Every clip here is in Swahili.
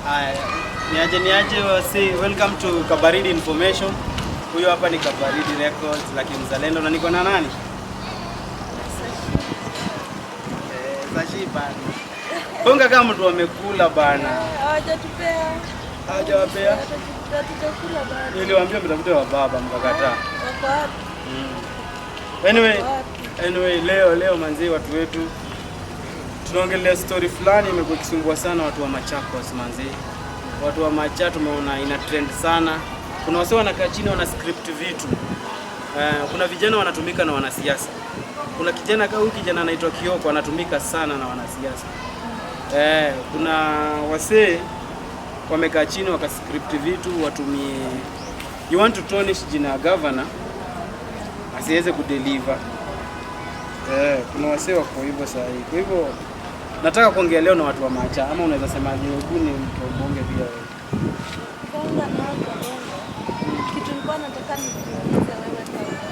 Haya, niaje niaje wasi, welcome to Kabaridi Information. Huyo hapa ni Kabaridi Records la Kimzalendo na niko na nani? Eh, Sashi bana. Bonga kama mtu amekula bana. Hawajatupea. Hawajawapea. Hatujakula bado. Niliwaambia mtafute wa baba mkakataa. Wako wapi? Anyway, Wako wapi? anyway, leo leo manzi, watu wetu tunaongelea story fulani imekuwa ikisumbua sana watu wa Machakos manzi. Watu wa Macha tumeona ina trend sana. Kuna wasee wanakaa chini wana script vitu. Kuna vijana wanatumika na wanasiasa. Kuna kijana kama huyu kijana anaitwa Kioko anatumika sana na wanasiasa. Kuna wasee wamekaa chini wakascript vitu watumie, you want to tarnish jina ya governor asiweze kudeliver. Kuna wasee wako hivyo saa hii. Kwa hivyo nataka kuongea leo na watu wa Macha, ama unaweza semaje? Hebu ni mtu wa bonge pia wewe. Bonga na watu wa bongo. Kitu nilikuwa nataka nikuulize wewe kwanza.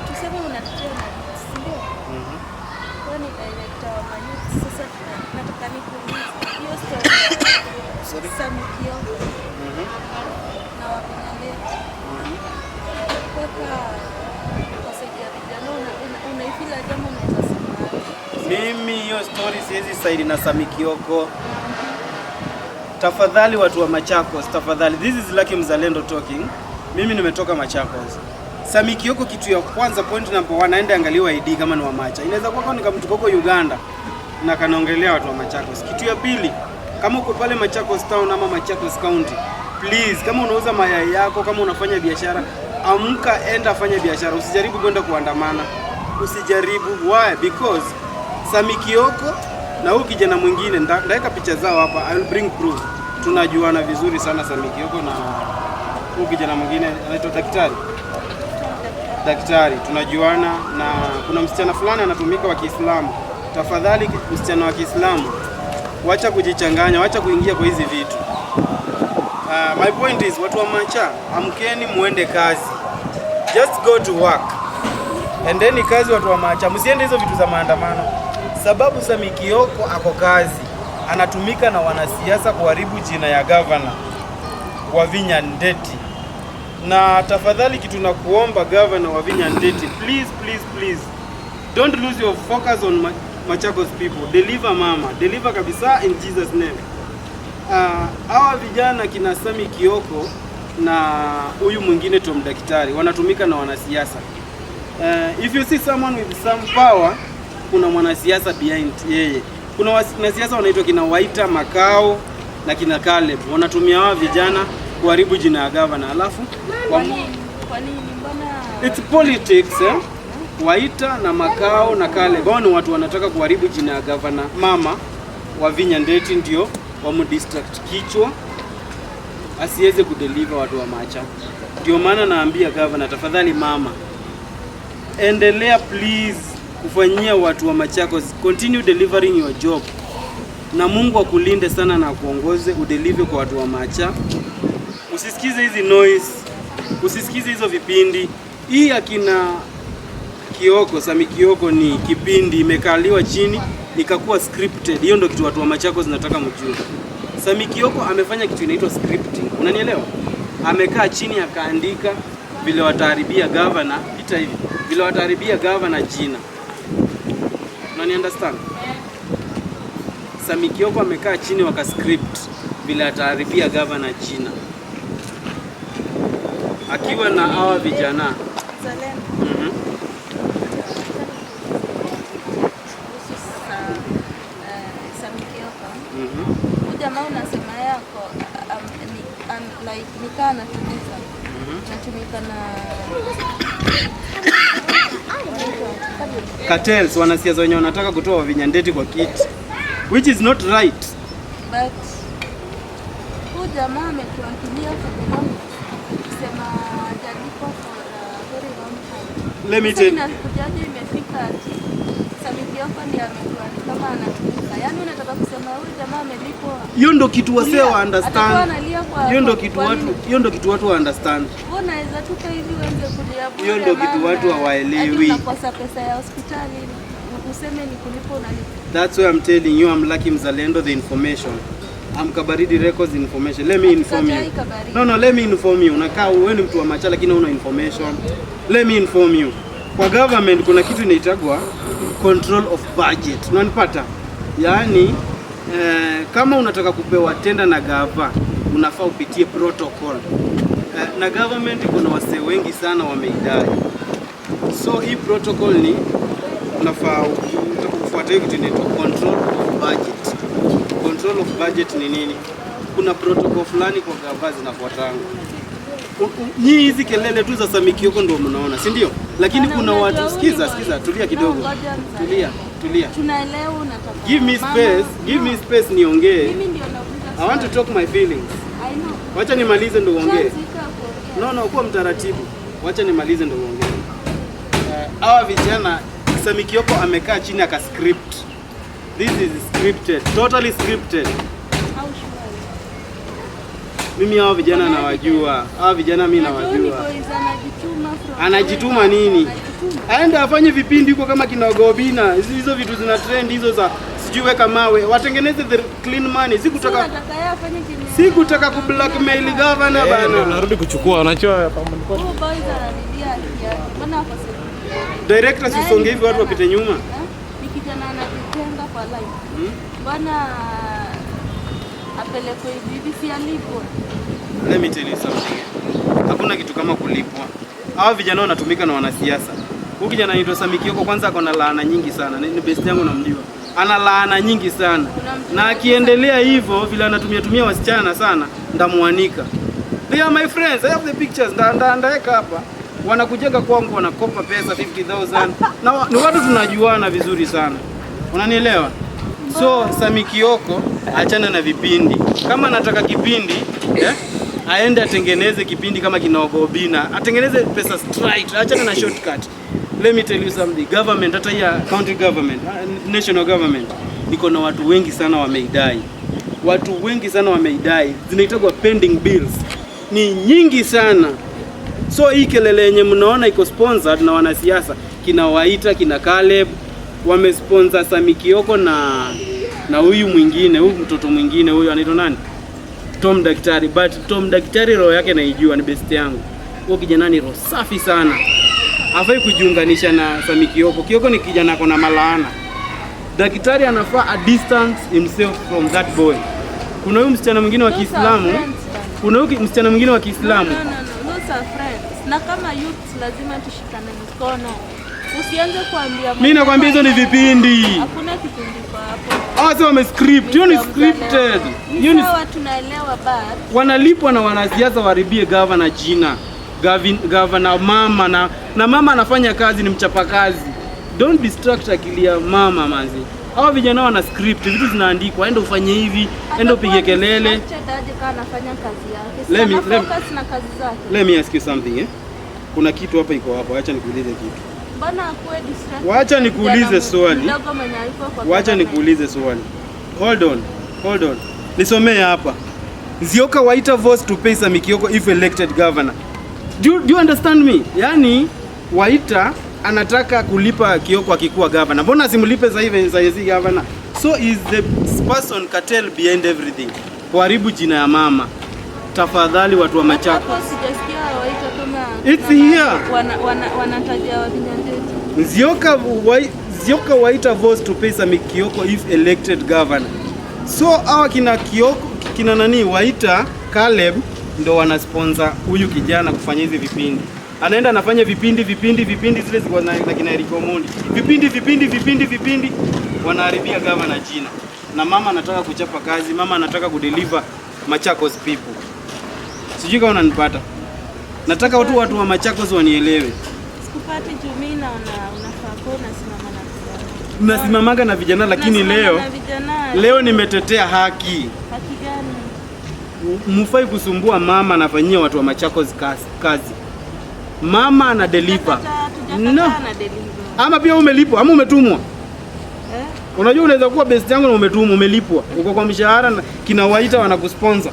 Tuseme unatetea mayouth, si ndio? Mhm. Wewe ni director wa mayouth. Sasa nataka nikuulize hiyo story ya Sammy Kioko na Wavinya Ndeti kuweka kusaidia vijana, unaifeel aje ama unaweza sema aje? Mimi hiyo story siwezi side na Sammy Kioko. Tafadhali watu wa Machakos, tafadhali. This is Lucky Mzalendo talking. Mimi nimetoka Machakos. Sammy Kioko, kitu ya kwanza, point number one, aende angaliwa ID kama ni wa Macha. Inaweza kuwa kama ni huko Uganda na kanaongelea watu wa Machakos. Kitu ya pili, kama uko pale Machakos town ama Machakos County, please, kama unauza mayai yako, kama unafanya biashara, amka, enda fanya biashara, usijaribu kwenda kuandamana, usijaribu. Why? Because Sammy Kioko na huyu kijana mwingine, ndaweka picha zao hapa, I will bring proof. Tunajuana vizuri sana Sammy Kioko na huyu kijana mwingine anaitwa Daktari. Daktari tunajuana, na kuna msichana fulani anatumika wa Kiislamu. Tafadhali msichana wa Kiislamu, wacha kujichanganya, wacha kuingia kwa hizi vitu. My point is, watu wa Macha, amkeni muende kazi, just go to work, endeni kazi watu wa Macha, msiende hizo vitu za maandamano, sababu Sammy Kioko ako kazi, anatumika na wanasiasa kuharibu jina ya governor Wavinya Ndeti. Na tafadhali kitu nakuomba governor Wavinya Ndeti, please, please, please don't lose your focus on Machakos people. Deliver mama, deliver kabisa in Jesus name. Hawa vijana kina Sammy Kioko na huyu mwingine Tom Daktari wanatumika na wanasiasa. If you see someone with some power, kuna mwanasiasa behind yeye. Kuna wanasiasa wanaitwa kina Waita Makao na kina Caleb, wanatumia hawa vijana kuharibu jina ya governor, alafu Kwa nini? Kwa nini? Mbona It's politics, eh? Waita na Makao na Caleb hao ni watu wanataka kuharibu jina ya governor mama Wavinya Ndeti, ndio wamdistract kichwa asiweze kudeliver watu wa Macha. Ndio maana naambia governor, tafadhali mama, endelea please kufanyia watu wa Machakos, continue delivering your job, na Mungu akulinde sana na akuongoze udeliver kwa watu wa Macha. Usisikize hizi noise, usisikize hizo vipindi. Hii akina Kioko, Sammy Kioko ni kipindi imekaliwa chini ikakuwa scripted. Hiyo ndio kitu watu wa Machakos nataka mjue. Sammy Kioko amefanya kitu inaitwa scripting. Unanielewa? Amekaa chini akaandika vile wataharibia governor, pita hivi. Vile wataharibia governor jina. Unani understand? Sammy Kioko amekaa chini waka script vile ataharibia governor jina. Akiwa na hawa vijana. Mzalendo? Kuhusu Sammy Kioko. Huyu jamaa unasema yako like nikaa anatumika natumika na Cartels, wanasiasa wenye wanataka kutoa Wavinya Ndeti kwa kiti, which is not right. But huyu jamaa ametuakilia for the long kusema hajalipwa for a very long time. Let me Sasa tell inakujaje imefika ati Sammy Kioko ndiye amekuwa ni kama anatumika? Yaani unataka kusema huyu jamaa amelipwa? Hiyo ndo kitu wasee Kulia. wa Atakuwa understand. analia kwa Hiyo ndo kitu kwa watu, nini? hiyo ndo kitu watu wa understand. Wewe unaweza tuka hivi uanze kulia bure, Hiyo ndo kitu maana watu hawaelewi. hadi unakosa pesa ya hospitali. Useme ni kulipa unalipa. That's why I'm telling you I'm Lucky Mzalendo the information. I'm Kabaridi Records information. Let me inform you. Hatukatai Kabaridi. No, no, let me inform you. Unakaa wewe ni mtu wa macha lakini huna information. Let me inform you. Kwa government kuna kitu inaitagwa control of budget. Unanipata? Yaani kama unataka kupewa tenda na gava, unafaa upitie protocol. Na government kuna wasee wengi sana wameidai. So hii protocol ni unafaa kufuata hiyo kitu inaitwa control of budget. Control of budget ni nini? Kuna protocol fulani kwa gava zinafuatanga. Nyinyi hizi kelele tu za Sammy Kioko ndio mnaona, si ndio? Lakini Bana, kuna unajua watu, huyu sikiza, ni sikiza, boy. tulia kidogo. No, ngoja mzalendo. Tulia, tulia. Tunaelewa unataka. Give me Mama, space, give no. me space niongee. Mimi ndio nauliza I want to swali. talk my feelings. I know. Wacha nimalize ndio uongee. Chance iko ya kuongea. No, no, kuwa mtaratibu. Wacha nimalize ndio uongee. Hawa vijana Sammy Kioko amekaa chini aka script. This is scripted, totally scripted. Au shwari. Mimi hawa vijana Kuna nawajua. Hawa vijana mimi Unajua huyu ni nawajua. boys anajituma from Anajituma nini? Anajituma. Aende afanye vipindi huko kama kina Gobina. Hizo vitu zina trend hizo za sijui weka mawe. Watengeneze the clean money. Sikutaka Unataka yeye afanye chenye sikutaka ku blackmail governor Eh, ndio bana. narudi kuchukua, unajua hapa mlikuwa Huyu boys analilia haki yake. Mbona akose Director, Na yeye sisonge ni hivi watu kijana. wapite nyuma. Eh? Ni kijana anajitenga kwa life. Mbona apelekwe hivi hivi si alipwe? Let me tell you something. Hakuna kitu kama kulipwa. Hawa vijana wanatumika na wanasiasa. Huyu kijana anaitwa Sammy Kioko kwanza ako na laana nyingi sana. Ni best yangu namjua. Ana laana nyingi sana. Kuna mtu Na akiendelea hivyo vile anatumia tumia wasichana sana, ndamuanika. They are my friends. I have the pictures. Ndaeka hapa. Wanakujenga kwangu wanakopa pesa 50,000. Na ni watu tunajuana vizuri sana. Unanielewa? So Sammy Kioko achana na vipindi. Kama anataka kipindi, aende atengeneze kipindi kama kina Obina, atengeneze pesa straight, achana na shortcut. Let me tell you something. Government, hata ya county government, national government iko na watu wengi sana wameidai. Watu wengi sana wameidai, zinaitwa pending bills, ni nyingi sana. So hii kelele yenye mnaona iko sponsored na wanasiasa kina Waita, kina Caleb wamesponsor Sammy Kioko na huyu mwingine, huyu mtoto mwingine huyu anaitwa nani? Tom Daktari. But Tom Daktari roho yake naijua, ni best yangu. Huyo kijana ni roho safi sana. Hafai kujiunganisha na Sammy Kioko. Kioko ni kijana kona malaana. Daktari anafaa a distance himself from that boy. Kuna huyu msichana mwingine wa Those are Kiislamu, friends bana. kuna huyu msichana mwingine wa Kiislamu. No, no, no, those are friends. Na kama youth lazima tushikane mikono. Usianze kuambia Mimi nakwambia hizo ni vipindi. Hakuna kipindi kwa hapo. Hawa si wame script, hiyo ni Mr. scripted. Mzalendo. Hiyo Ni ni sawa tunaelewa but wanalipwa na wanasiasa waharibie gavana jina. Gavana mama na mama anafanya kazi, ni mchapakazi. Don't distract akili ya mama manzi. Hawa vijana wana script, vitu zinaandikwa, enda ufanye hivi, enda upige atakuwa kelele. distracted aje kama anafanya kazi yake. Si Let me- ana focus na kazi zake. Let me ask you something eh. Kuna kitu hapa iko hapa, acha nikuulize kitu. Mbona akuwe distracted? Wacha nikuulize Kijana swali. mdogo mwenye alikuwa kwa Wacha government. nikuulize swali. Hold on. Hold on. Nisomee hapa. Nzioka Waita vows to pay Sammy Kioko if elected governor. Do you understand me? Yaani Waita anataka kulipa Kioko akikuwa governor. Mbona asimlipe sasa hivi sasa hivi governor? So is the person cartel behind everything. Kuharibu jina ya mama. Tafadhali watu wa Machakos. Hapo sijasikia Waita kama It's kama here. Wanataja Wavinyandeti. Nzioka Waita vows to pay Sammy Kioko if elected governor. So hawa kina Kioko, kina nani Waita, Caleb ndo wanasponsor huyu kijana kufanya hizi vipindi. Anaenda anafanya vipindi vipindi vipindi zile zilikuwa na kina Eric Omondi. Vipindi vipindi vipindi vipindi wanaharibia governor jina. Na mama anataka kuchapa kazi, mama anataka kudeliver Machakos people. Sijui kama unanipata. Nataka watu wa Machakos wanielewe. Sikupati juu mimi naona unafaa kuwa unasimama na vijana. Nasimamaga na vijana lakini Unasimama leo na vijana. leo nimetetea haki. Haki gani? Mufai kusumbua mama anafanyia watu wa Machakos kazi. Mama ana deliver. Tujakataa No. na deliver. Ama pia umelipwa ama umetumwa. Eh? Unajua unaweza kuwa best yangu na umetumwa, umelipwa. Uko kwa mshahara na kina Waita wanakusponsor.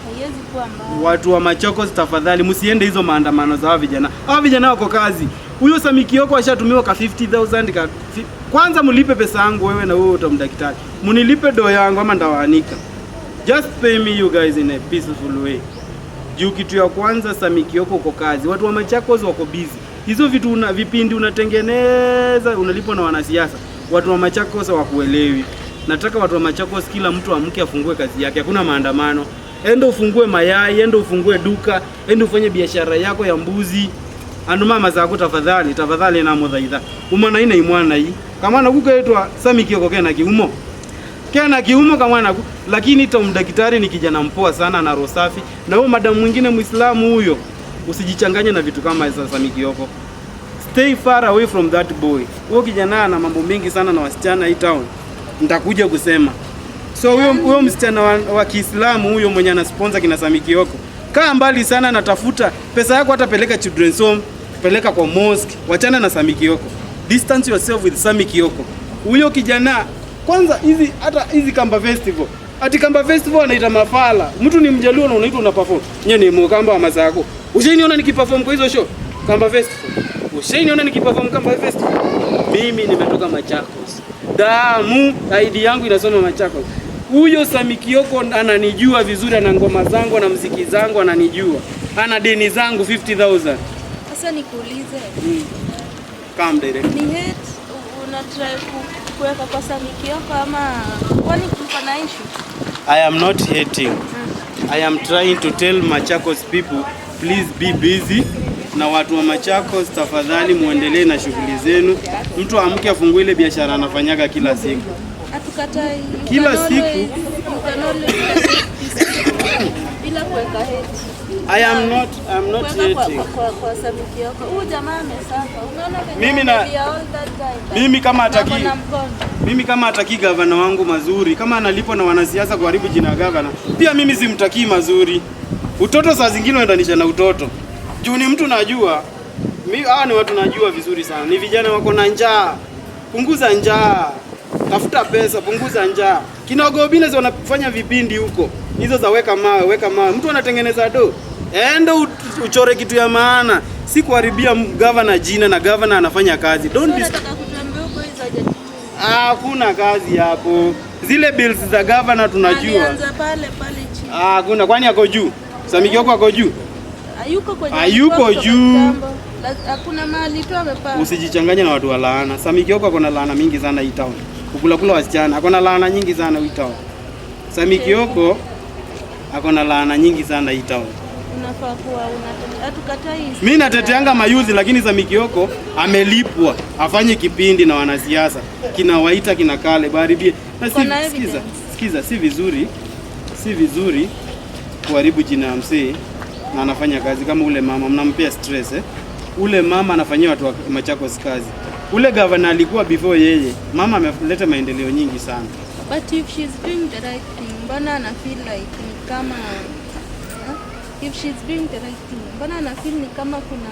Haiwezi kuwa mbaya. Watu wa Machakos tafadhali msiende hizo maandamano za hawa vijana. Hawa vijana wako kazi. Huyo Sammy Kioko ashatumiwa ka 50,000 ka kwanza mlipe pesa yangu wewe na wewe utamdaktari. Mnilipe do yangu ama ndawaanika. Just pay me you guys in a peaceful way. Juu kitu ya kwanza Sammy Kioko uko kazi. Watu wa Machakos wako busy. Hizo vitu una, vipindi unatengeneza unalipwa na wanasiasa. Watu wa Machakos hawakuelewi. Nataka watu wa Machakos kila mtu amke afungue kazi yake. Hakuna maandamano. Enda ufungue mayai, enda ufungue duka, enda ufanye biashara yako ya mbuzi. Andu mama zako tafadhali, tafadhali na muthaitha. Umana ina imwana hii. Kama kukaitwa Sammy Kioko kena kiumo. Kena kiumo kamwana ku. Lakini Tom Daktari ni kijana mpoa sana na roho safi. Na huyo madam mwingine Muislamu huyo, usijichanganye na vitu kama hizo Sammy Kioko. Stay far away from that boy. Huyo kijana ana mambo mengi sana na wasichana hii town. Nitakuja kusema. So huyo msichana wa Kiislamu huyo mwenye ana sponsor kina Sammy Kioko, kaa mbali sana na tafuta pesa yako, hata peleka children's home, peleka kwa mosque, wachana na Sammy Kioko. Distance yourself with Sammy Kioko. Huyo kijana kwanza, hizi hata hizi Kamba Festival. Ati Kamba Festival anaita mafala. Mtu ni Mjaluo na unaitwa una perform. Nye ni Mkamba wa Masako. Ushainiona nikiperform kwa hizo show? Kamba Festival. Ushainiona nikiperform Kamba Festival? Mimi nimetoka Machakos. Damu ID yangu inasoma Machakos. Huyo Sammy Kioko ananijua vizuri, ana ngoma zangu na mziki zangu ananijua. Ana deni zangu 50,000. Sasa nikuulize, Come direct. Ni hate una try kuweka kwa Sammy Kioko ama kwani kuko na issue? I am not hating. I am trying to tell Machakos people, please be busy. Na watu wa Machakos, tafadhali muendelee na shughuli zenu. Mtu amke afungue ile biashara anafanyaga kila siku. Hatukatai. You Kila can siku. You can always be peaceful bila kuweka hate. I am not Kuweka hating. kwa Sammy Kioko. Huyu jamaa amesuffer. Unaona venye amelia all that time. Mimi kama Na hataki ako na mkono. Mimi kama hataki gavana wangu mazuri, kama analipwa na wanasiasa kuharibu jina ya gavana, pia mimi simtakii mazuri. Utoto saa zingine uendanisha na utoto. Juu ni mtu najua, hawa ni watu najua vizuri sana. Ni vijana wako na njaa. Punguza njaa. Tafuta pesa, punguza njaa. Kina Obina wanafanya vipindi huko. Hizo za weka mawe, weka mawe. Mtu anatengeneza do. Enda uchore kitu ya maana. Si kuharibia gavana jina na gavana anafanya kazi. Don't So nataka kutuambia huko hizo hajajituma. Hakuna kazi hapo. Zile bills za gavana tunajua. Alianza pale pale chini. Ah, hakuna, kwani ako juu? Sammy Kioko ako juu? Hayuko kwenye Hayuko alikuwa kutoka juu. kitambo. Hakuna mahali tu amepaa. Usijichanganye na watu wa laana. Sammy Kioko ako na laana mingi sana hii town. Kukula kula wasichana, ako na laana nyingi sana hii town. Sammy Kioko ako na laana nyingi sana hii town. Unafaa kuwa unatetea. Hatukatai. Mimi nateteanga mayouth, lakini Sammy Kioko amelipwa afanye kipindi na wanasiasa kina Waita kina Kale baribie na si, Kuna sikiza, evidence. sikiza, si vizuri kuharibu jina ya msee na anafanya kazi kama ule mama mnampea stress, eh? Ule mama anafanyia watu wa Machakos kazi. Ule governor alikuwa before yeye, mama ameleta maendeleo nyingi sana. But if she's doing the right thing, mbona ana feel like ni kama, eh? If she's doing the right thing, mbona ana feel ni kama kuna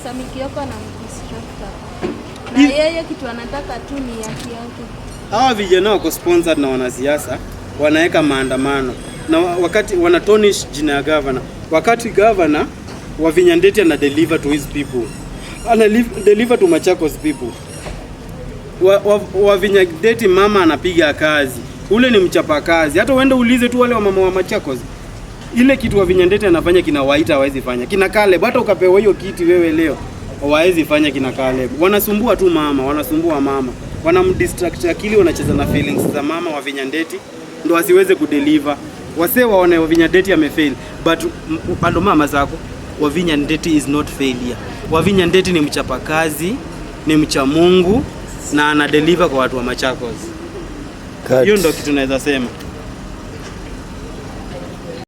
Sammy Kioko anamdistract hapo? Na yeye kitu anataka tu ni haki yake. Hawa vijana wako sponsored na wanasiasa, wanaweka maandamano na wakati wana tarnish jina ya governor, wakati governor wa Vinyandeti ana deliver to his people, ana deliver to Machakos people. Wa Vinyandeti mama anapiga kazi, ule ni mchapa kazi. Hata uende uulize tu wale wa mama wa Machakos, ile kitu wa Vinyandeti anafanya kina Waita hawezi fanya, kina Caleb, hata ukapewa hiyo kiti wewe leo hawawezi fanya kina Caleb. Wanasumbua tu mama, wanasumbua mama, wanamdistract akili, wanacheza na feelings za mama wa Vinyandeti ndo asiweze kudeliver. Wasee waone wa Vinyandeti amefail, but ando mama zako wa Vinyandeti is not failure. Wa Vinyandeti ni mchapakazi, ni mcha Mungu na ana deliver kwa watu wa Machakos. Cut. Hiyo ndo kitu naweza sema.